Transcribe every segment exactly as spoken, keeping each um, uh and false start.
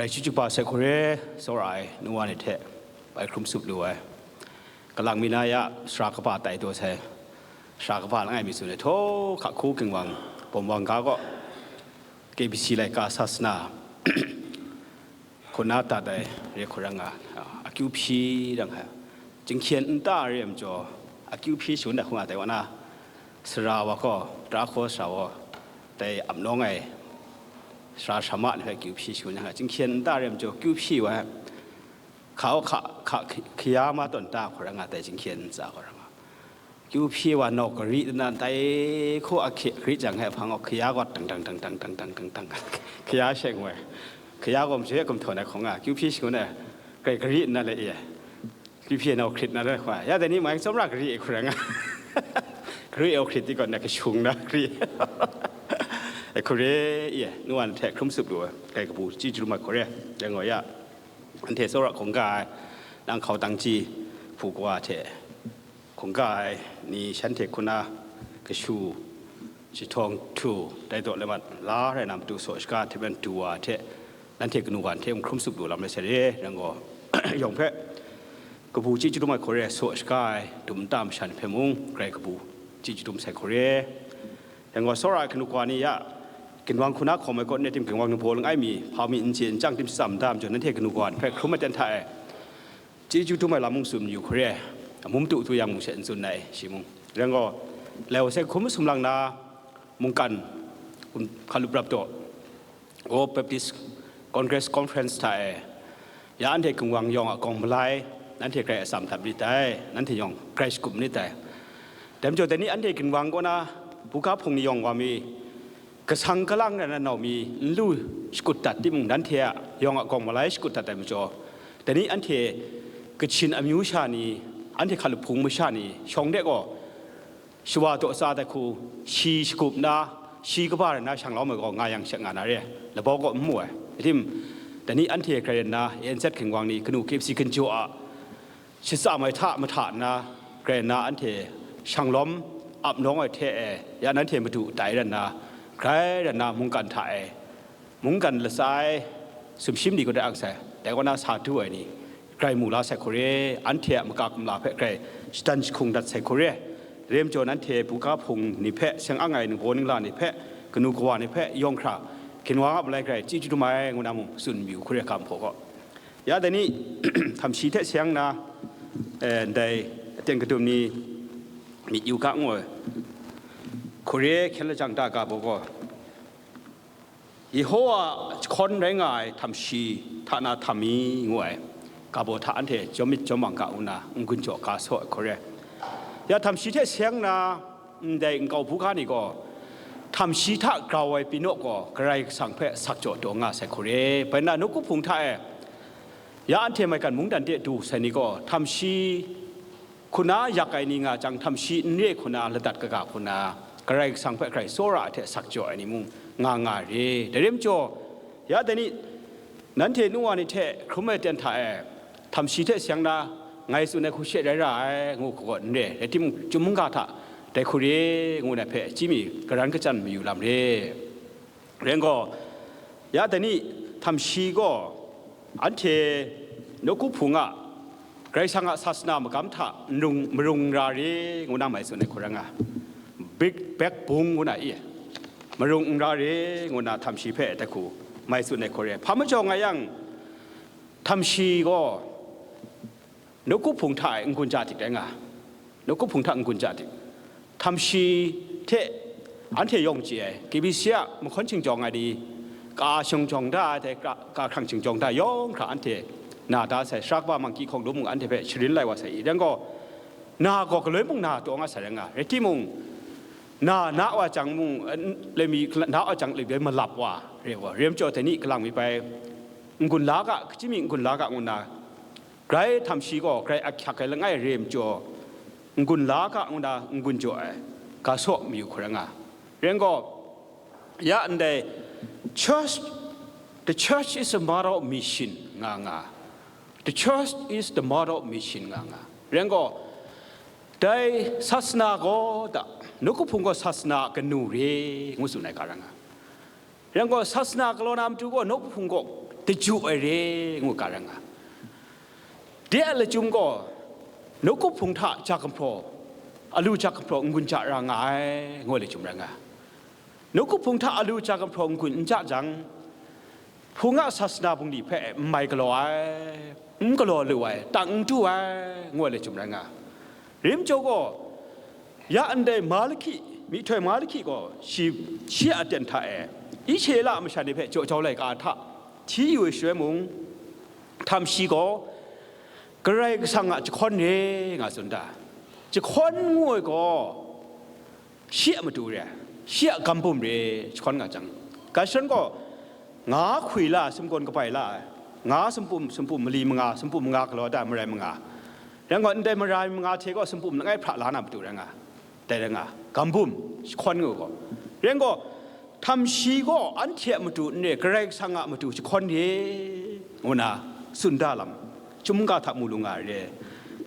Rai chyu chyu ba sai hkore, tsawra ai nu wa ni hte bai hkrum sup lu ai. Kalang mi na ya sara kaba tai taw sai, sara kaba langai mi tsun ai htaw, hkahku ginwang bawm wang ga gaw, K B C laika sasana hku na dat ai re hku rai nga, akyu hpyi rai nga, jinghkyen nta re ai majaw, akyu hpyi shangun ai hku nga tai wa na, sara wa gaw, tara hkaw sara wa, dai ap nawng ai sara sara ma ni hpe akyu hpyi shangun ai nga, jinghkyen nta re ai majaw, akyu hpyi wa ai. Hka hka hka, hkaya ma tawn ta hku rai nga, dai jinghkyen ntsa hku rai nga. Kyu hpyi wa nau gari na dai hku a hkye gari jang he hpang gaw, hkaya gaw dang dang dang dang dang dang dang dang, hkaya sheng woi. Hkaya gaw maje gumhtawn ai hkawng a, kyu hpyi shangun ai, grai gari nna le e. Kyu hpyi nau hkrit na le hkwa, ya dai ni mai tsawmra gari e hku rai nga. Gari e hkrit di gaw na kashung na gari e hku re e, nu wa ni hte hkrum sup lu ai, grai kabu chyi chyarum ai hku re, dai gaw ya. Anhte tsawra hkungga ai, nang hkau tang chyi, hpu kawa hte hkungga ai ni shanhte hku na kashu, jahtaw jahtu, dai daw le mat la rai na matu saw shaga hte maren du wa hte, nanhte kanu wa hte hkrum sup lu lam rai sai re, rai gaw, yawng hpe kabu chyi chyarum ai hku re, saw shaga ai dum nta masha ni hpe mung, grai kabu chyi chyarum sai hku re. Yang gaw, tsawra ai kanu kawa ni ya, ginwang hku na hkawm ai kaw n rai tim, ginwang ningbaw langai mi, hpa mi n chye n chyang tim shatsam da majaw, nanhte kanu kawa ni hpe hkrum ai ten hta e, chyeju dum ai lam mung tsun yu hkore, amu matu tu yang mung she n tsun ai, shi mung. Yang gaw, lai wa sai hkum sumlang na, mungkan, hkalup rap daw, All Baptist Congress Conference hta e, ya anhte ginwang yawng a gawng malai, nanhte grai atsam dat lit dai, nanhte yawng grai shagup lit dai. Dai majaw, dai ni anhte ginwang kaw na, buga hpung ni yawng wa mi, kasang kalang rai na nau mi, n lu shakut dat timung, nanhte a yawng a gawng malai shakut dat ai majaw, dai ni anhte Kachin amyu sha ni, anhte hkalup hpung masha ni, shawng de gaw, shawa daw tsa ai hku, shi shagup nna, shi kaba rai nna shang lawm ai gaw nga yang she nga na re, labau kaw n mu ai. Rai tim, dai ni anhte grai nna, A N Z ginwang ni, kanu K B C ginjaw a, shatsam ai hta mahta nna, grai nna anhte shang lawm ap nawng ai hte e, ya nanhte madu tai rai nna, grai rai nna mungkan hta e, mungkan latsa ai sumshim ni kaw dai ang sai, dai kaw na sa du ai ni, grai mu la sai hku re, anhte a maka kumla hpe grai shadan jahkung dat sai hku re, rai majaw nanhte buga hpung ni hpe, seng ang ai ningbaw ningla ni hpe, kanu kawa ni hpe, yawng hkra, ginwang a malai grai chyeju dum ai, ngu na mung tsun mayu hku re, ga mahkaw gaw. Ya dai ni, htam shi hte seng na, eh, ndai aten kadum ni myit yu ga ngu ai, hku re hkyen lajang da ga baw gaw, Yehowa jahkawn rai nga ai htam shi hta na htam mi, ngu ai ga baw hta anhte jawm myit jawm mang ga ngu na n-gun jaw ga saw ai hku re. Ya htam shi hte seng na ndai nkau buga ni gaw, htam shi hta grau ai pyi naw gaw Karai Kasang hpe sak jaw taw nga sai hku re. Bai na, nawku hpung hta e, ya anhte maigan mungdan de du sai ni gaw, htam shi hku na yak ai ni nga jang, htam shi n re hku na ladat kaga hku na, Karai Kasang hpe grai tsawra ai hte sak jaw ai ni mung nga nga re. Dai rai majaw, ya dai ni, nanhte nu wa ni hte hkrum ai ten hta e, htam shi hte seng na, ngai tsun ai hku she rai ra ai, ngu hku gaw n re. Rai timung, chyum mungga hta dai hku re, ngu na hpe chyi mi karan kachyan mayu lam re. Rai gaw, ya dai ni, htam shi gaw, anhte nawku hpung a, Karai Kasang a sasana magam hta nrung, marung n ra re, ngu na mai tsun ai hku rai nga. Big backbone ngu na i, marung n ra re, ngu na htam shi hpe dai hku mai tsun ai hku re. Hpa majaw nga yang, htam shi gaw, nawku hpung hta e n-gun ja dik rai nga, nawku hpung hta n-gun ja dik. Htam shi hte anhte yawng chye ai, K B C a mahkawn shingjawng ai ni, ka shing jawng da ai, dai ka, ka hkrang shingjawng da ai yawng hkra anhte na da sai, sara kaba manghki hkawng dum mung anhte hpe sharin lai wa sai i, rai gaw, na gaw galoi mung na taw nga sai rai nga, rai timung, na na wa jang mung, eh, lami na wa jang lami malap wa, re gaw, rai majaw dai ni kalang mi bai, n-gun la ga, hkachyi mi n-gun la ga ngu na, grai htam shi gaw grai ahkyak ai langai re majaw, n-gun la ga ngu na n-gun jaw ai, ga saw mayu hku rai nga. Rai gaw, ya ndai, church, the church is a mother of mission, nga nga. The church is the mother of mission, nga nga. Rai gaw, dai sasana gaw da, nawku hpung gaw sasana a kanu re, ngu tsun ai ga rai nga. Rai gaw, sasana galaw na matu gaw, nawku hpung gaw daju ai re ngu ga rai nga. De a lachyum gaw, nawku hpung hta ja gumhpraw, alu ja gumhpraw n-gun ja ra nga ai, ngu ai lachyum rai nga. Nawku hpung hta alu ja gumhpraw n-gun n ja jang, hpung a sasana bungli hpe n mai galaw ai, n galaw lu ai, tang n du ai, ngu ai lachyum rai nga. Rim jaw gaw, ya ndai Malaki, myihtoi Malaki gaw shi, shi a aten hta e, Israela masha ni hpe jaw jau laika hta hti yu ai shaloi mung, htam shi gaw Karai Kasang a jahkawn re nga tsun da. Jahkawn ngu ai gaw, shi a matu re, shi a gam bum re, jahkawn nga jang, ga shawn gaw, nga hkwi la, sumgawn kabai la ai, nga sumpum, sumpum mali manga, sumpum manga galaw da, marai manga. Rai gaw, ndai marai manga hte gaw sumpum langai hpra la na matu rai nga, dai rai nga, gam bum, jahkawn ngu gaw. Rai gaw, htam shi gaw anhte a matu n re, Karai Kasang a matu jahkawn re, ngu na tsun da lam, chyum ga hta mu lu nga ai re.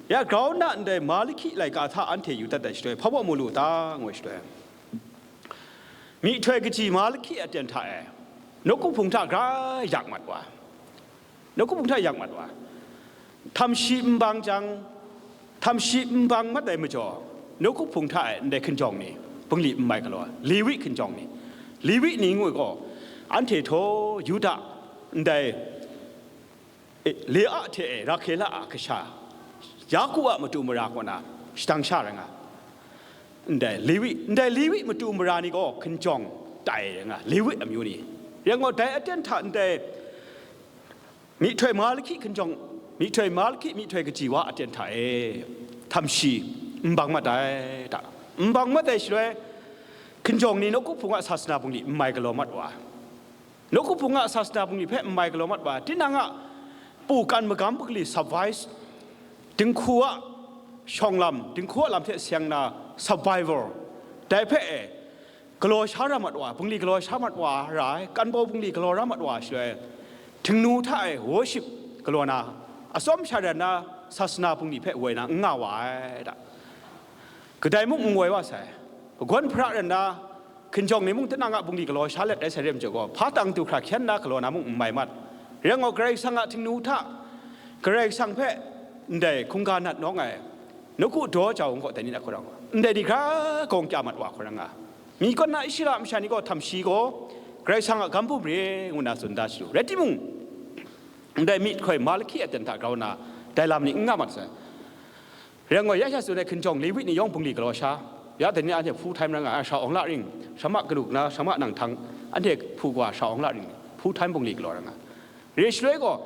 Ya grau nna ndai Malaki laika hta anhte yu dat ai shaloi, hpa baw mu lu ta, ngu ai shaloi, myihtoi kaji Malaki a aten hta e, nawku hpung hta gra yak mat wa, nawku hpung hta yak mat wa, htam shi n bang jang, htam shi n bang mat ai majaw, nawku hpung hta e ndai hkinjawng ni, bungli n mai galaw, Lewi hkinjawng ni, Lewi ni ngu ai gaw, anhte htaw Yuda, ndai, e, Lea hte e Rahkela a kasha, Yaku a matu mara kaw na shadang sha rai nga. Ndai Lewi, ndai Lewi matu mara ni gaw hkinjawng tai rai nga, Lewi amyu ni. Rai gaw, dai aten hta ndai myihtoi Malaki hkinjawng, myihtoi Malaki, myihtoi kaji wa aten hta e, htam shi n bang mat ai ta. N bang mat ai shaloi, hkinjawng ni nawku hpung a sasana bungli n mai galaw mat wa, nawku hpung a sasana bungli hpe n mai galaw mat wa, tinang a pu kan magam bungli survive, dinghku a shawng lam, dinghku a lam hte seng na survival, dai hpe e galaw sha ra mat wa, bungli galaw sha mat wa ra ai, kan bau bungli galaw ra mat wa shaloi, htingnu hta e worship galaw na, atsawm sha ran na, sasana bungli hpe woi na n nga wa ai ta. Kadai mung n woi wa sai, kagawn hpara ran na, hkinjawng ni mung tinang a bungli galaw sha let ai sai re majaw gaw, hpa tang du hkra hkyen na galaw na mung n mai mat. Rai gaw, Karai Kasang a htingnu hta, Karai Kasang hpe ndai hkungga nat nawng ai, nawku daw jau n gaw dai ni na hku rai nga, ndai ni hkra gawng kya mat wa hku rai nga. Mi kaw na Israela masha ni gaw htam shi gaw Karai Kasang a gam bum re ngu na tsun da shadu. Rai timung, ndai myihtoi Malaki a aten hta grau nna, dai lam ni n nga mat sai. Rai gaw, ya sha tsun ai hkinjawng Lewi ni yawng bungli galaw sha, ya dai ni anhte full time rai nga ai, sha awng la ring, sha ma galuk na, sha ma nang htang, anhte hpu kawa sha awng la ring, full time bungli galaw rai nga. Re shaloi gaw,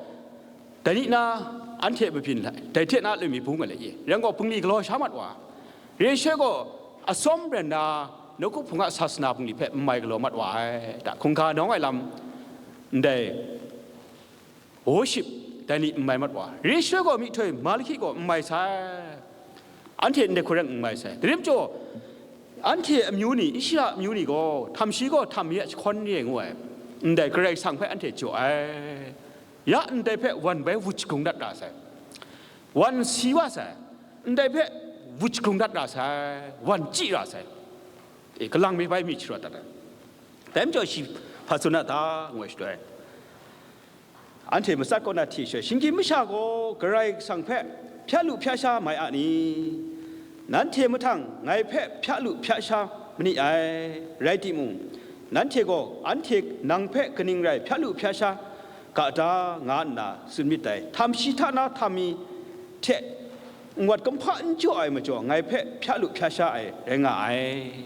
dai ni na anhte mabyin lai, dai hte na loi mi bung ai le i, rai gaw, bungli galaw sha mat wa, re shaloi gaw, atsawm ran na, nawku hpung a sasana bungli hpe n mai galaw mat wa ai, ta hkungga nawng ai lam, ndai worship, dai ni n mai mat wa, re shaloi gaw myihtoi Malaki gaw n mai sai, anhte ndai hku rai n mai sai. Dai rim jaw, anhte amyu ni, Israela amyu ni gaw, htam shi gaw htam mi a jahkawn re ngu ai, ndai Karai Kasang hpe anhte jaw ai. Ya ndai hpe wan bai wuj grung dat ra sai, wan si wa sai, ndai hpe wuj grung dat ra sai, wan chyi ra sai. E, kalang mi bai mi sharawt dat ai. Dai majaw shi hpa tsun a ta, ngu ai shaloi, anhte matsat kaw na hti shaloi, shinggyim masha gaw Karai Kasang hpe hpya lu hpya sha mai a ni? Nanhte mahtang ngai hpe hpya lu hpya sha ma ni ai, rai timung, nanhte gaw anhte nang hpe kaning rai hpya lu hpya sha ga ta, nga nna tsun myit dai. Htam shi hta na htam mi hte nwat kumhpa n jaw ai majaw, ngai hpe hpya lu hpya sha ai rai nga ai.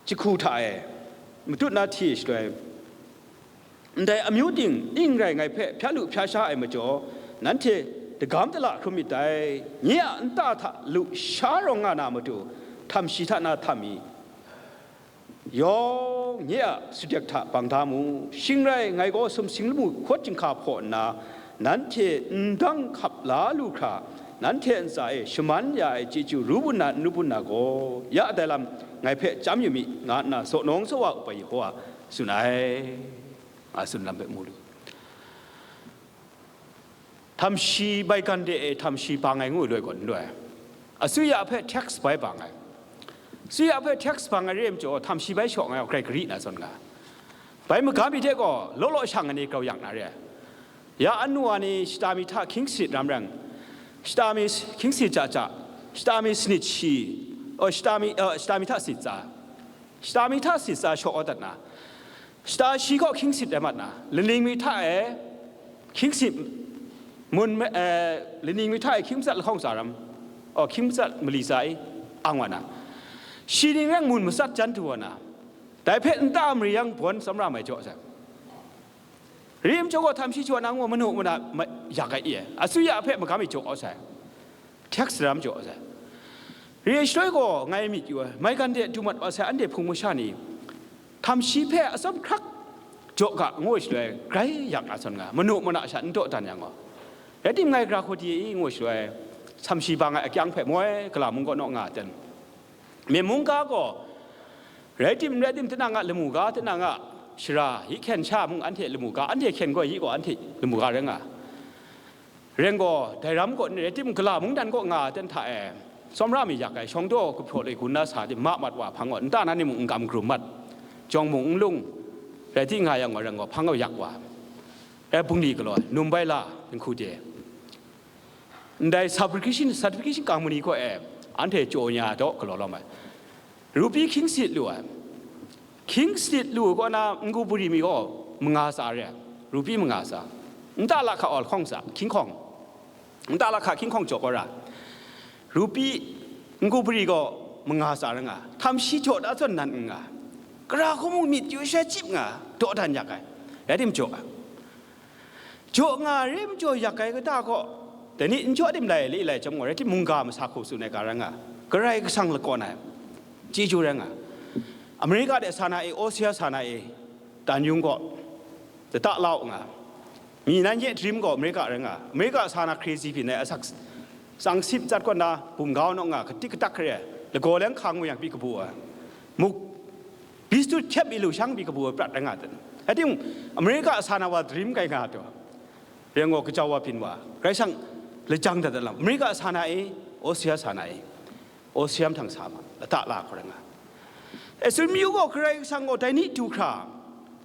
Jahku hta e matut na hti shaloi, ndai amyu ting ning rai ngai hpe hpya lu hpya sha ai majaw, nanhte dagam dala hkrum myit dai. Nye a nta hta lu sha rawng nga na matu, htam shi hta na htam mi yawng nye a sutdek hta bang da mu. Shing rai, ngai gaw sumsing lamu hkawt chyinghka hpaw nna, nanhte ndang hkap la lu hkra, nanhte ntsa e shaman ya ai chyeju ru bun na n ru bun na gaw, ya dai lam ngai hpe chyam yu mi, nga nna saw nawng saw wa Upa Yehowa tsun ai, nga tsun lam hpe mu lu. Htam shi bai gande e htam shi bang ai ngu loi gaw n loi. Asuya hpe tax bai bang ai. Asuya hpe tax bang ai re ai majaw, htam shi bai shaw nga ai, grai gari na zawn nga. Bai magam mi hte gaw law law shang ai ni grau yak na re ai. Ya anu wa ni shata mi hta hkying sanit ram rang, shata mi hkying sanit ja ja, shata mi sanit shi, oh, shata mi, eh, shata mi hta sanit tsa, shata mi hta sanit tsa shaw kau dat na, shata shi kaw hkying sanit rai mat na, laning mi hta e hkying sanit mun me, eh, laning mi hta e hkying matsat lahkawng tsa ram, oh, hkying matsat mali tsa i ang wa na, shi ning rang mun matsat jan du wa na, dai hpe nta mari yang bawn tsawmra mai jaw sai. Rim jaw gaw htam shi jaw na ngu manu mana ma-, yak ai i, asuya hpe magam i jaw sai, tek saram jaw sai. Re shaloi gaw ngai myit yu ai, maigan de du mat wa sai anhte hpung masha ni, htam shi hpe atsawm hkrak jaw ga ngu shaloi, grai yak na zawn nga, manu mana sha n dawdan yang gaw, rai tim ngai gara hku di i ngu shaloi, htam shi bang ai akyang hpe moi gala mung kaw naw nga ten. Myen mungga gaw, rai tim, rai tim, tinang a lamu ga, tinang a shara, yi hkyen sha mung anhte lamu ga, anhte hkyen gaw yi gaw anhte lamu ga rai nga. Reng gaw, dai ram kaw ni rai tim, gala mungdan kaw nga ten hta e, tsawmra mi yak ai, shawng daw kahpraw lai gun na sa tim, ma mat wa hpang gaw, nta na ni mung n kam grum mat, jawng mung n lung, rai ti nga yang gaw, reng gaw, hpang gaw yak wa, rai bungli galaw, num bai la, dinghku de. Ndai certification, certification company kaw e, anhte chyaw nya daw galaw lawm ai. Rupi hkying sanit lu ai. Hkying sanit lu ai kaw na, n-gu bri mi gaw manga tsa re ai. Rupi manga tsa. Nta lahka aw lahkawng tsa, hkying hkawng. Nta lahka hkying hkawng jaw kaw ra. Rupi n-gu bri gaw manga tsa rai nga. Htam shi jaw da zawn nan n nga. Gara hku mung myit yu sha chyip nga, dawdan yak ai. Rai tim jaw ai. Jaw nga rim jaw yak ai kata gaw, dai ni n jaw tim lai li lai chyawm gaw, rai timung, ga masa hku tsun ai ga rai nga, Karai Kasang lakawn ai chyeju rai nga. Amerika de sa na e, Austria sa na e, dan yung gaw, lata la u nga, mi nan ye drim gaw Amerika rai nga, Amerika sa na crazy byin ai asak, tsang sip tsat kaw na, bum gau naw nga, katik katak hkare, lagaw leng hkang ngu yang pyi kabu ai, muk, Bistut hkyep mi lu shang pyi kabu ai prat rai nga dan. Rai timung, Amerika sa na wa drim kai nga taw, reng gaw kajau wa byin wa, Karai Kasang lajang dat dat lam, Amerika sa na e, Austria sa na e, Austria mahtang sa ma, lata la hkawt rai nga. E, tsun mi u gaw, Karai Kasang gaw dai ni du hkra,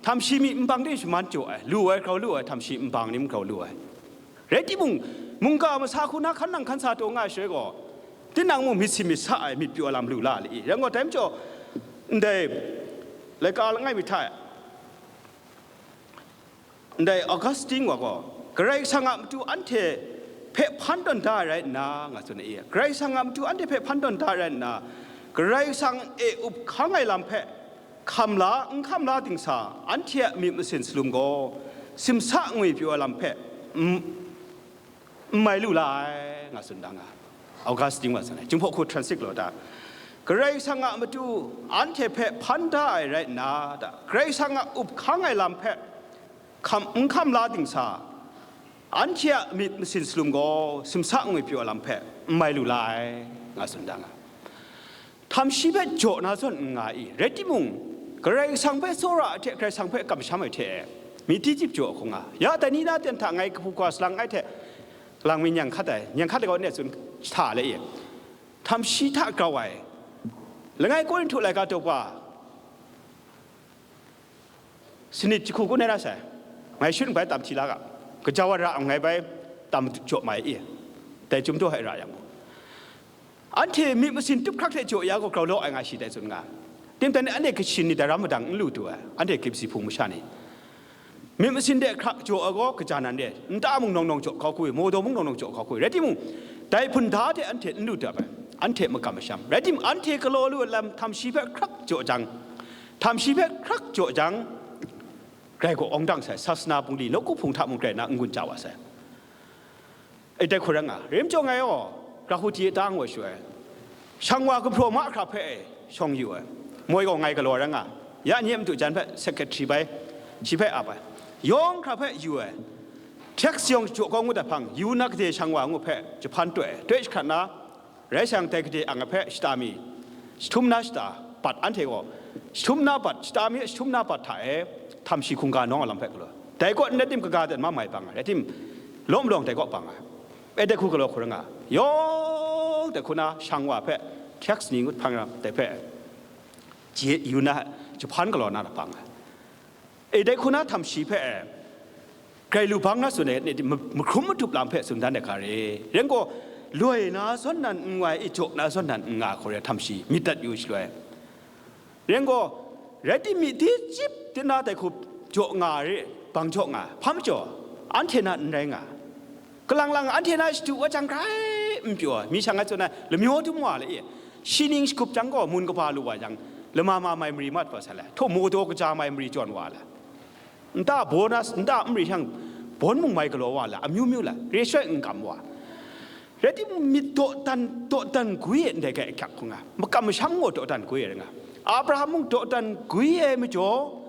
htam shi mi nbang ting shaman jaw ai, lu ai, grau lu ai, htam shi nbang ni mung grau lu ai. Rai timung, mungga masa hku na hkan nang hkan sa taw nga ai shaloi gaw, tinang mung myit sin myit sa ai, myit pyaw ai lam lu la li i? Rai gaw, dai majaw, ndai laika langai mi hta e, ndai Augustine wa gaw, Karai Kasang a matu anhte hpe hpan tawn da ai rai nna, nga tsun ai i? Karai Kasang a matu anhte hpe hpan tawn da ai rai nna, Karai Kasang e up hkang ai lam hpe hkam la, n hkam la ting sa, anhte a myit masin salum gaw, simsa ngwi pyaw ai lam hpe n, n mai lu la ai, nga tsun da nga. Augustine wa tsun ai, Jinghpaw hku translate law da, Karai Kasang a matu anhte hpe hpan da ai rai nna, da, Karai Kasang a up hkang ai lam hpe hkam, n hkam la ting sa, anhte a myit masin salum gaw, simsa ngwi pyaw ai lam hpe n mai lu la ai, nga tsun da nga. Htam shi hpe jaw na zawn n nga i? Rai timung, Karai Kasang hpe tsawra ai hte, Karai Kasang hpe kamsham ai hte, myit ti chyip jaw hkung nga. Ya dai ni na ten hta ngai kahpu hkwa salang ai hte, kalang mi nyang hkat ai, nyang hkat ai gaw ne tsun hta le i? Htam shi hta grau ai. Langai Korinhtu laika daw pa, sanit jahku kun ai na sai, ngai shut n bai tam hti la ga, gaja wa ra ai ngai bai tam jaw mai i, dai chyum daw hte ra yang gaw, anhte myit masin tup hkrak hte jaw ya gaw grau law ai nga shi dai tsun nga. Tim tan ni, anhte kashin ni dai ram madang n lu du ai, anhte Grip si hpung masha ni. Myit masin de hkrak jaw ai gaw kaja nan re, nta mung nawng nawng jaw hkau hku i, mawdaw mung nawng nawng jaw hkau hku i, rai timung, dai hpun da hte anhte n lu dap ai, anhte makam masham. Rai timung, anhte galaw lu ai lam htam shi hpe hkrak jaw jang, htam shi hpe hkrak jaw jang, grai gaw awng dang sai, sasana bungli, nawku hpung hta mung grai na n-gun ja wa sai. E, dai hku rai nga, rim jaw ngai gaw, Rahudi e ta ngu ai shaloi, shang wa kahpraw mahkra hpe e shawng yu ai, moi gaw ngai galaw rai nga, ya nye madu jan hpe secretary bai, shi hpe ap ai, yawng hkra hpe yu ai, tax yawng jaw kau ngut ai hpang, yu na gade shang wa ngu hpe jahpan toi ai, toi jahkrat na, rai shang, dai gade ang ai hpe shata mi, jahtum na shata bat, anhte gaw jahtum na bat, shata mi jahtum na bat hta e htam shi hkungga nawng ai lam hpe galaw, dai kaw n rai tim, kaga dat ma mai bang ai, rai tim, lawm lawng dai kaw bang ai. E, dai hku galaw hku rai nga, yawng dai hku na shang wa hpe tax ni ngut hpang ram dai hpe je yu na, jahpan galaw na bang ai. E, dai hku na htam shi hpe, grai lu bang na tsun ai ni, ma-, mahkrum matup lam hpe tsun dan ai hka re. Ren gaw, loi na zawn nan n nga ai, jaw na zawn nan n nga ai hku re, htam shi myit dat yu shaloi. Ren gaw, rai timung, myit di chyip di na dai hku jaw nga ai re, bang jaw nga ai, hpa majaw, anhte na n rai nga ai. Kalang lang anhte na shadu wa jang grai n pyaw ai, mi shang ai tsun ai, lamyaw dum wa le e, shi ning shagup jang gaw, mun kaba lu wa jang, lama ma mai mari mat wa sa le, htaw maw daw kaja mai mari jawn wa le. Nta bonus, nta n mari shang, bawn mung mai galaw wa la, amyu myu la, re shoi n kam wa. Rai timung, myit dawdan, dawdan gwi e ndai kai ahkyak hku nga, makam masham gaw dawdan gwi e rai nga. Abraham mung dawdan gwi e majaw,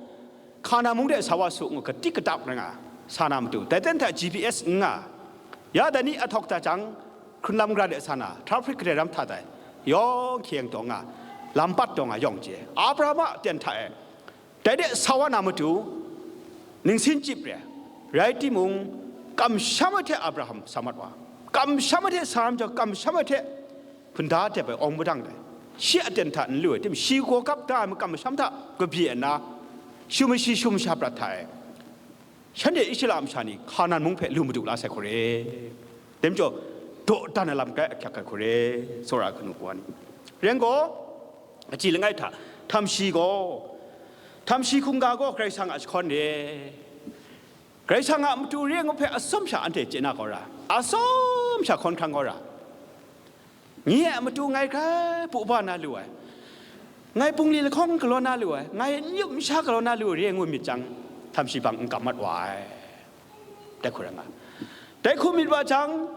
Hkanan mung de sa wa su ngu, katik katap rai nga, sa na matu, dai ten hta G P S n nga, ya dai ni ahtawk hta jang, hkrun lam gara de sa na, traffic kadai ram hta dai, yawng hkyeng taw nga, lam pat taw nga yawng chye, Abraham a ten hta e, dai de sa wa na matu, ningsin chyip re, rai timung, kamsham ai hte Abraham sa mat wa, kamsham ai hte Sara majaw, kamsham ai hte hpunda dep ai awng madang dai, shi a ten hta n lu ai tim, shi gaw gap da ai makam masham hta kabye nna, shum shi shum sha prat hta e, shanhte Israela masha ni Hkanan mung hpe lu madu la sai hku re. Dai majaw, dawdan ai lam grai ahkyak ai hku re, tsawra ai kanu kawa ni. Ren gaw, achyi langai hta, htam shi gaw, htam shi hkungga gaw Karai Kasang a jahkawn re, Karai Kasang a matu re ngu hpe atsawm sha anhte chye na kau ra, atsawm sha hkawn hkrang kau ra. Nye a matu ngai grai puba na lu ai, ngai bungli lahkawng galaw na lu ai, ngai n yup n sha galaw na lu ai re ngu myit jang, htam shi bang n kam mat wa ai. Dai hku rai nga. Dai hku myit wa jang,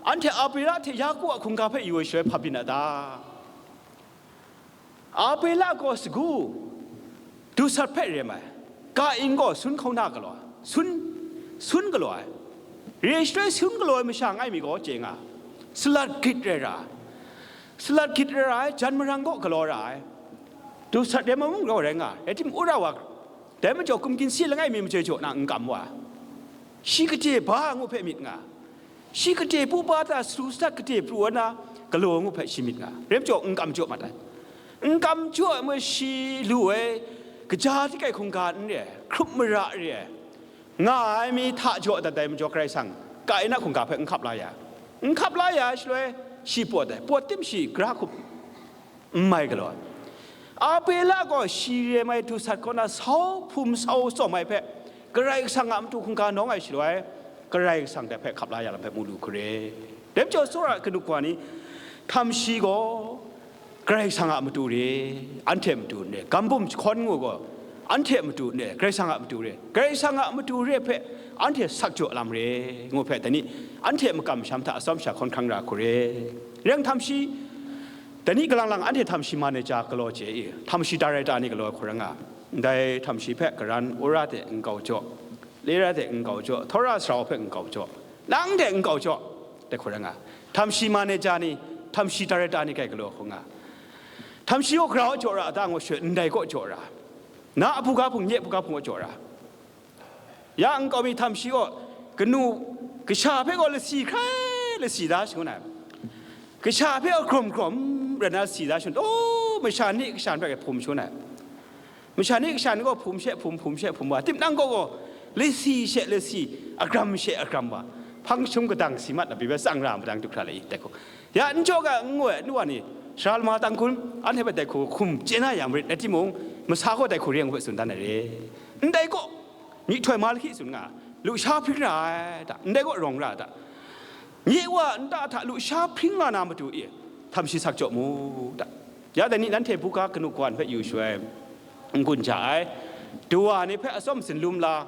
anhte Abela hte Yaku a hkungga hpe yu ai shaloi hpa byin a ta? Abela gaw sagu, dusat hpe rem ai, Kain gaw sun hkauna galaw ai, sun, sun galaw ai, re shaloi sun galaw ai masha ngai mi gaw chye nga, salat grit rai ra ai, salat grit rai ra ai, jan marang gaw galaw ra ai, dusat rem ai mung gaw rai nga, rai timung, wora wa, dai majaw kumgyin si langai mi majoi jaw na n kam wa, shi gade ba ngu hpe myit nga, shi gade puba ta su sat gade pru ai na galaw ngu hpe shi myit nga, rai majaw n kam jaw mat ai. N kam jaw ai majaw shi lu ai, kaja hti kai hkungga n re ai, hkrup mara re ai, nga ai mi hta jaw dat ai majaw Karai Kasang, Kain a hkungga hpe n hkap la ya ai. N hkap la ya ai shaloi, shi pawt ai, pawt tim shi gra hkup n mai galaw ai. Abela gaw shi rem ai dusat kaw na sau hpum sau tsawm ai hpe, Karai Kasang a matu hkungga nawng ai shaloi, Karai Kasang dai hpe hkap la ya lam hpe mu lu hku re. Dai majaw, tsawra ai kanu kawa ni, htam shi gaw Karai Kasang a matu re, anhte a matu n re, gam bum jahkawn ngu gaw, anhte a matu n re, Karai Kasang a matu re, Karai Kasang a matu re hpe anhte sak jaw lam re, ngu hpe, dai ni anhte makam masham hta atsawm sha hkawn hkrang ra hku re. Rai yang, htam shi, dai ni galang lang anhte htam shi man ai ja galaw chye i, htam shi ta rai ta ni galaw ai hku rai nga, ndai htam shi hpe karan wora de nkau jaw, lera de nkau jaw, htawra sarau hpe nkau jaw, nang de nkau jaw, dai hku rai nga, htam shi man ai ja ni, htam shi ta rai ta ni kai galaw hku nga, htam shi gaw grau a jaw ra a ta ngu shaloi, ndai kaw jaw ra, na a buga hpung, nye a buga hpung kaw jaw ra. Ya nkau mi htam shi gaw, kanu, kasha hpe gaw lasi hkrai lasi da shangun ai, kasha hpe gaw grawm grawm rai na lasi da shangun, o, masha ni kasha hpe hpum shangun ai. Masha ni kasha ni gaw hpum she hpum, hpum she hpum wa, tinang gaw gaw lasi she lasi, agram she agram wa, hpang shum kadang si mat na pyi bai tsang ra madang du hkra le i, dai hku. Ya n jaw ga n ngu ai nu wa ni, sara lama tang kun, anhte hpe dai hku hkum chye na ya marit, rai timung, masa gaw dai hku re ai ngu hpe tsun dan ai re. Ndai gaw, myihtoi ma lahkyi tsun nga, lusha hpring ra ai ta, ndai gaw rawng ra ai ta, nye wa nta hta lusha hpring nga na matu e, htam shi sak jaw mu ta. Ya dai ni nanhte buga kanu kawan hpe yu shaloi, n-gun ja ai, du wa ni hpe atsawm zinlum la,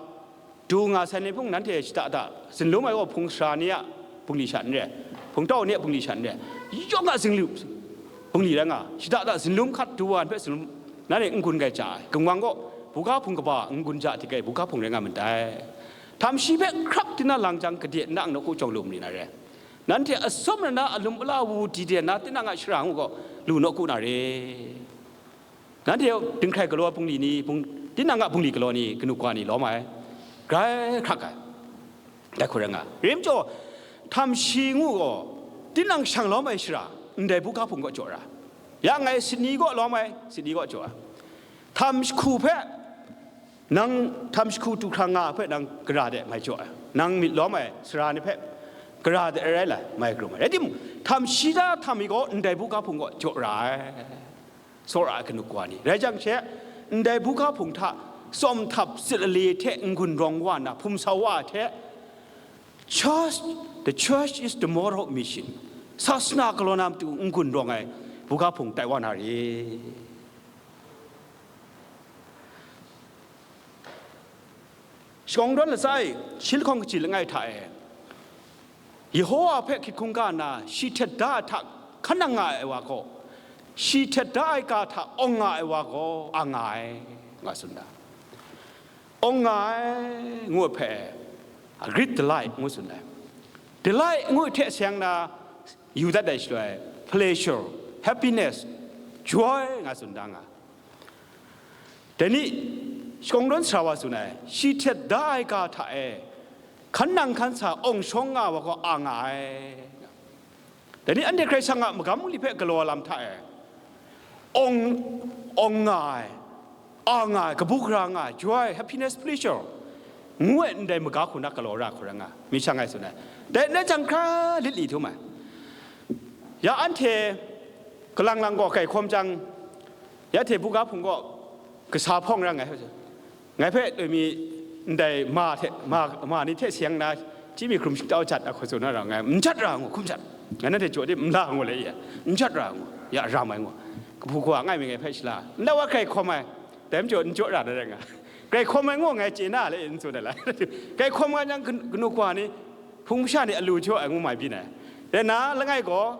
du nga sai ni hpung, nanhte shada da zinlum ai gaw, hpung sara ni a bungli sha n re, hpung tau ni a bungli sha n re, yawng a zinlum bungli rai nga, shada da zinlum hkat du wa ni hpe zinlum, nanhte n-gun grai ja ai, gumwang gaw, buga hpung kaba n-gun ja hte kai buga hpung rai nga myit dai. Htam shi hpe hkrap di na lang jang, gade nna nawku chyawm lu ma ni na re. Nanhte atsawm na na, alum ala wu di de na, tinang a shara ngu gaw, lu nawku na re. Nanhte dinghkrai galaw bungli ni, bung-, tinang a bungli galaw ni, kanu kawa ni lawm ai, grai hkrak ai. Dai hku rai nga, rim jaw, htam shi ngu gaw, tinang shang lawm ai shara, ndai buga hpung kaw jaw ra. Ya ngai Sydney kaw lawm ai, Sydney kaw jaw ai. Htam hku hpe, Nang htam jahku du hkrang nga ai hpe nang gara de mai jaw ai, nang myit lawm ai sara ni hpe gara de rai lai mai krum ai. Rai timung, htam shi da htam mi gaw ndai buga hpung gaw jaw ra ai, tsawra ai kanu kawa ni. Rai jang she, ndai buga hpung hta tsawm htap sit lale hte n-gun rawng wa nna hpum sau wa ai hte, Church, the church is the model of mission. Sasana galaw na matu n-gun rawng ai buga hpung tai wa na re. Shakawn dawn latsa e, shi lahkawng kaji langai hta e, Yehowa hpe hkrit hkungga nna shi htet da ai hta hkan nang nga ai wa gaw, shi htet da ai ga hta awng nga ai wa gaw, a nga ai, nga tsun da. Awng nga ai, ngu ai hpe, a Greek delight ngu tsun ai. Delight ngu hte seng na, yu dat ai shaloi, pleasure, happiness, joy nga tsun da nga. Dai ni, shakawn dawn sara wa tsun ai, shi htet da ai ga hta e, hkan nang hkan sa awng shawng nga wa gaw a nga ai. Dai ni, anhte Karai Kasang a magam li hpe galaw lam hta e, awng, awng nga ai, a nga ai, kabu gara nga ai, joy, happiness, pleasure, ngu ai ndai maga hku na galaw ra hku rai nga, mi shang ai tsun ai. Dai n rai jang hkra lit li htum ai. Ya anhte kalang lang gaw grai hkawm jang, ya hte buga hpung gaw kasa hpawng ra nngai. Ngai hpe loi mi ndai ma hte, ma, ma ni hte seng na, chyi mi hkrum shingtau jat a hku tsun na ra ngai, n jat ra ngu, hkum jat. Ngai nanhte jaw di n la ngu le, ya, n jat ra ngu, ya ram ai ngu. Kabu kawa ngai mi ngai hpe shala, ndai wa grai hkawm ai, dai majaw n jaw ra na rai nga. Grai hkawm ai ngu ngai chye na le, n tsun ai la. Grai hkawm nga jang, kanu kawa ni, hpung masha ni alu jaw ai ngu mai byin ai. Dai na, langai gaw,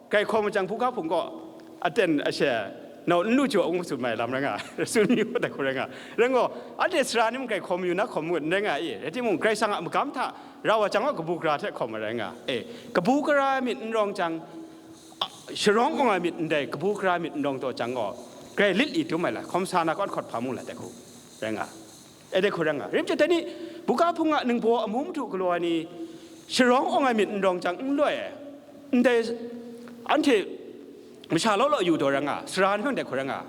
grai hkawm ai jang, buga hpung gaw aten ashe nau n lu jaw ngu tsun mai lam rai nga, tsun mi wa dai hku rai nga. Rai gaw, anhte sara ni mung grai hkawm yu na hkawm ngut n rai nga i? Rai timung, Karai Kasang a magam hta rau wa jang gaw, kabu gara hte hkawm ai rai nga. E, kabu gara ai myit n rawng jang, a, sharawng awng ai myit ndai, kabu gara ai myit n rawng taw jang gaw, grai lit li dum ai la, hkawm sa na kawn hkawt hpa mu la dai hku rai nga. E, dai hku rai nga. Rim chyawt dai ni, buga hpung a ningbaw amu madu galaw ai ni, sharawng awng ai myit n rawng jang n loi ai. Ndai, anhte masha law law yu taw rai nga, sara ni hpang dai hku rai nga.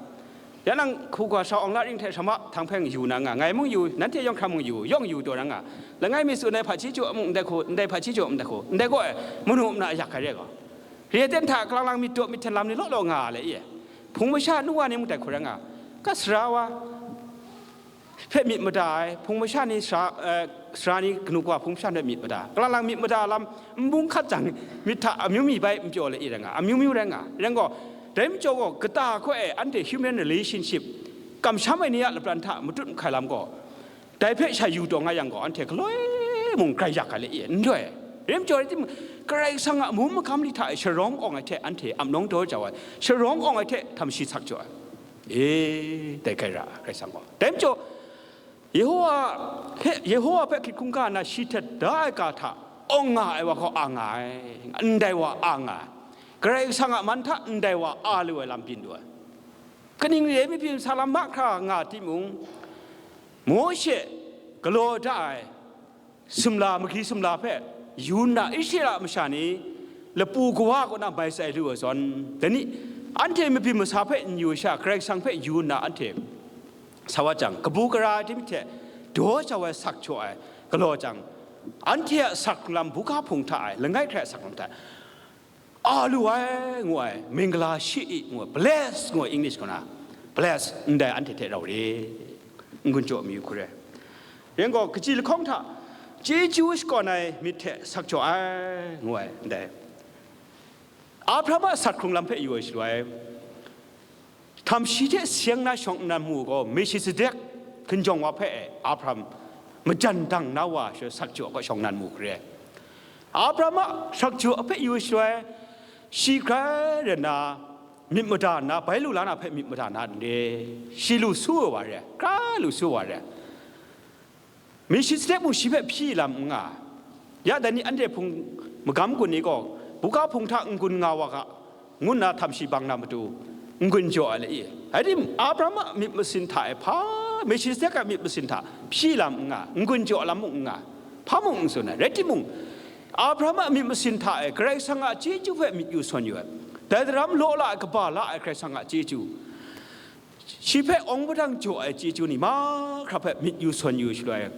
Ya nang hku ga sa awng la ring hte shamahpang hpang yu na nga, ngai mung yu, nanhte yawng hkra mung yu, yawng yu taw rai nga. Langai mi tsun ai hpaji jaw mung ndai hku, ndai hpaji jaw ndai hku, ndai gaw ai, manu muna yak ai re gaw. Re ai ten hta kalang lang myit daw myit hten lam ni law law nga le i? Hpung masha nu wa ni mung dai hku rai nga, ka sara wa hpe myit mada ai, hpung masha ni sara, eh, sara ni kanu kawa hpung masha hpe myit mada, kalang lang myit mada lam n bung hkat jang, myit hta amyu mi bai n pyaw le i rai nga, amyu myu rai nga. Rai gaw, dai majaw gaw, kata hkaw e anhte human relationship, kamsham ai ni a lapran hta matut mahkai lam gaw, dai hpe sha yu taw nga yang gaw, anhte galoi mung grai yak ai le i, n doi. Rai majaw, rai timung, Karai Kasang a amu magam li hta e sharawng awng ai hte anhte ap nawng daw jau ai, sharawng awng ai hte htam shi sak jaw ai. E, dai grai ra, Karai Kasang gaw. Dai majaw, Yehowa hpe, Yehowa hpe hkrit hkungga nna shi htet da ai ga hta awng nga ai wa gaw a nga ai, ndai wa a nga ai. Karai Kasang a man hta ndai wa a lu ai lam byin lu ai. Kaning re ai mabyin sa lam mahkra nga timung, Mawshe galaw da ai sumla, magwi sumla hpe yu nna Israela masha ni lapu kawa kaw na mai tsai lu ai zawn, dai ni, anhte mabyin masa hpe n yu ai sha, Karai Kasang hpe yu nna anhte sa wa jang, kabu gara ai tim hte daw jau ai sak jaw ai galaw jang, anhte a sak lam buga hpung hta ai, langai hkrai a sak lam hta ai, a lu ai ngu ai, mingla shi i ngu ai, bless ngu ai, English kaw na, bless ndai anhte hte rau re, n-gun jaw mayu hku re. Yen gaw, kaji lahkawng hta chyeju shakawn ai myit hte sak jaw ai ngu ai, ndai Abraham a sat hkrung lam hpe yu ai shaloi, htam shi hte seng na shawng nnan mu gaw, Melchizedek hkinjawng wa hpe Abraham majan dang na wa shaloi, sak jaw gaw shawng nnan mu hku re. Abraham a sak jaw hpe yu shaloi, shi grai rai nna myit mada nna, bai lu la na hpe myit mada na n re, shi lu su ai wa re, hkra lu su ai wa re. Melchizedek mung shi hpe hpyi lam n nga. Ya dai ni anhte hpung magam gun ni gaw, buga hpung hta n-gun nga wa ga, ngu nna htam shi bang na matu, n-gun jaw ai le i? Rai timung, Abraham a myit masin hta e hpa, Melchizedek a myit masin hta hpyi lam n nga, n-gun jaw lam mung n nga, hpa mung n tsun ai. Rai timung, Abraham a myit masin hta e Karai Kasang a chyeju hpe myit yu sawn yu ai. Dai daram law la ai, kaba la ai Karai Kasang a chyeju. Shi hpe awng padang jaw ai chyeju ni mahkra hpe myit yu sawn yu shaloi,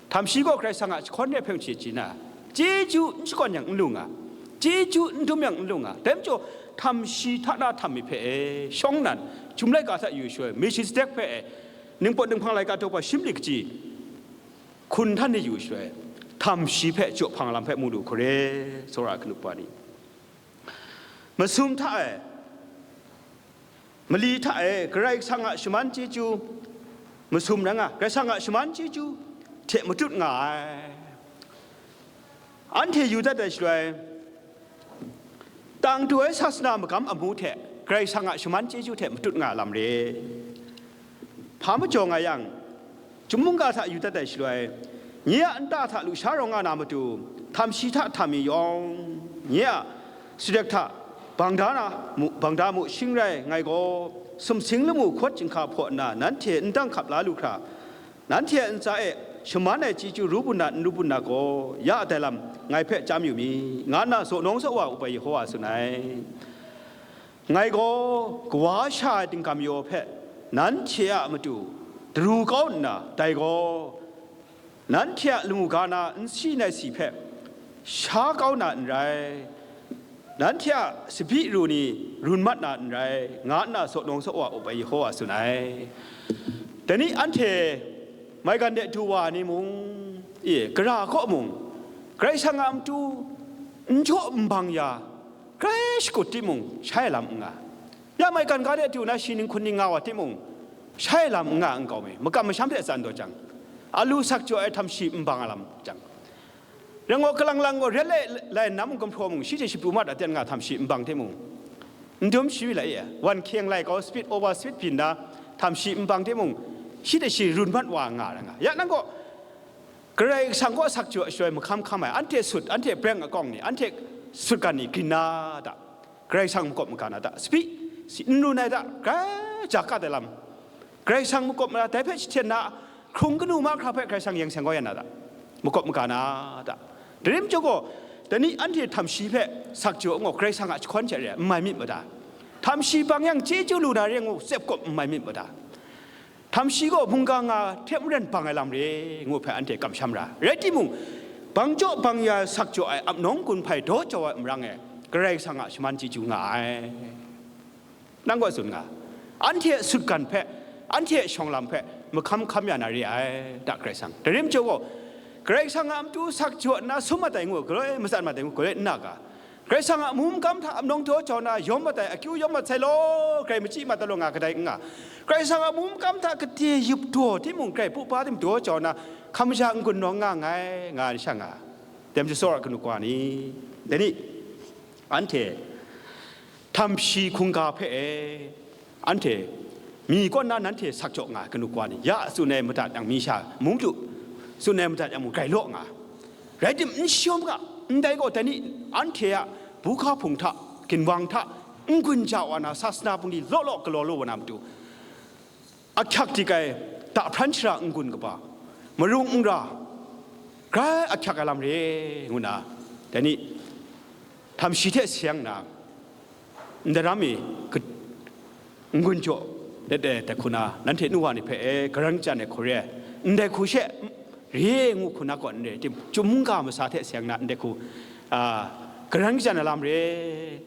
htam shi gaw Karai Kasang a jahkawn re hpe chye chye na, chyeju n shakawn yang n lu nga, chyeju n dum yang n lu nga, dai majaw htam shi hta na htam mi hpe e shawng nnan, chyum laika hta yu shaloi, Melchizedek hpe e ningpawt ninghpang laika daw pa shi mali kaji hkun htan ni yu shaloi, htam shi hpe jaw hpang lam hpe mu lu hkore, tsawra ai hkanu wa ni. Masum hta e, mali hta e, Karai Kasang a shaman chyeju, masum rai nga, Karai Kasang a shaman chyeju hte matut nga ai. Anhte yu dat ai shaloi, tang tu ai sasana magam amu hte Karai Kasang a shaman chyeju hte matut nga lam re. Hpa majaw nga yang, chyum mungga hta yu dat ai shaloi, nye a nta hta lusha rawng nga na matu, htam shi hta htam mi yawng, nye a sutdek hta bang da na mu, bang da mu shing rai ngai gaw, sumsing lamu hkawt chyinghka hpaw nna nanhte n dang hkap la lu hkra, nanhte a ntsa e shaman ai chyeju ru bun na n ru bun na gaw, ya dai lam ngai hpe chyam yu mi, nga nna zaw nawng zaw wa Upa Yehowa tsun ai. Ngai gaw kawa sha ai dingkam yaw hpe nanhte a matu daru kau nna, dai gaw nanhte a lamu ga na nsi nai si hpe sha kau na n rai, nanhte a sabi ru ni run mat na n rai, nga nna zaw nawng zaw wa Upa Yehowa tsun ai. Dai ni anhte maigan de du wa ni mung, e, gara kaw mung, Karai Kasang a matu n jaw n bang ya, grai shakut timung, shai lam n nga. Ya maigan ga de du na shi ninghkun ning nga wa timung, shai lam n nga n kau mi, makam masham hte tsan daw jang, alu sak jaw ai htam shi n bang a lam jang, reng gaw, kalang lang gaw, ret lai, lai nna mung gumhpraw mung, shi hte shi pru mat a ten nga htam shi n bang timung, n dum shawi lai e, wan hkyeng lai kau, speed over speed byin na htam shi n bang timung, shi hte shi run mat wa nga ra nga. Ya nang gaw, Karai Kasang kaw sak jaw ai shaloi mahkam hkam ai, anhte sut, anhte breng akawng ni, anhte sutgan ni grin na ta? Karai Kasang makawp maga na ta? Sabi, si n run ai ta? Grai ja kat ai lam. Karai Kasang makawp maga, dai hpe jahten na, hkrung kanu mahkra hpe Karai Kasang yeng seng kau ya na ta? Makawp maga na ta? Dai rim chyawm gaw, dai ni anhte htam shi hpe sak jaw ngu, Karai Kasang a jahkawn hte re ai, n mai myit mada? Htam shi bang yang chyeju lu na re ngu, tsep kawp n mai myit mada? Htam shi gaw mungga nga hte maren bang ai lam re ngu hpe anhte kamsham ra. Rai timung, bang jaw bang ya sak jaw ai ap nawng gun hpai daw jau ai marang e, Karai Kasang a shaman chyeju nga ai. Nang gaw tsun nga, anhte a sutgan hpe, anhte a shawng lam hpe mahkam hkam ya na re ai, da Karai Kasang. Dai rim chyawm gaw, Karai Kasang a matu sak jaw nna sum mat ai ngu, galoi matsat mat ai ngu, galoi n na ga? Karai Kasang a amu makam hta amnawng daw jau na yawm mat ai, akyu yawm mat sai law, grai machyi mat ai law nga kadai n nga. Karai Kasang a amu makam hta kade yup daw timung, grai pupa tim daw jau na, hkam masha n-gun nawng nga nngai, nga ai sha nga. Dem jasawr a kanu kawa ni, dai ni, anhte htam shi hkungga hpe e, anhte mi kaw nna nanhte sak jaw nga ai kanu kawa ni, ya tsun ai madat yang mi sha mung lu, tsun ai madat yang mung grai law nga. Rai tim, n shawm ga, ndai gaw dai ni, anhte a buhka hpung hta, ginwang hta, n-gun ja wa na, sasana bungli law law galaw lu wa na matu, ahkyak dik ai, dahpran shara n-gun kaba, marung n ra, grai ahkyak ai lam re, ngu na, dai ni, htam shi hte sayang na, ndaram mi, n-gun jaw, dai dai hku na, nanhte nu wa ni hpe, e, karan kachyan ai hku re ai, ndai hku she, re ngu hku na kaw n re, tim, chyum mungga masa hte sayang na, ndai hku, a, karan kachyan ai lam re,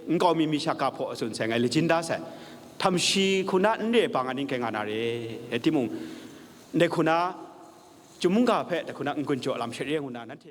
nkau mi, mi sha ga hpaw tsun sai ngai, lajin da sai, htam shi hku na n re bang a ning kai nga na re, e, timung, ndai hku na, chyum mungga hpe, dai hku na, n-gun jaw lam she re ngu na, nanhte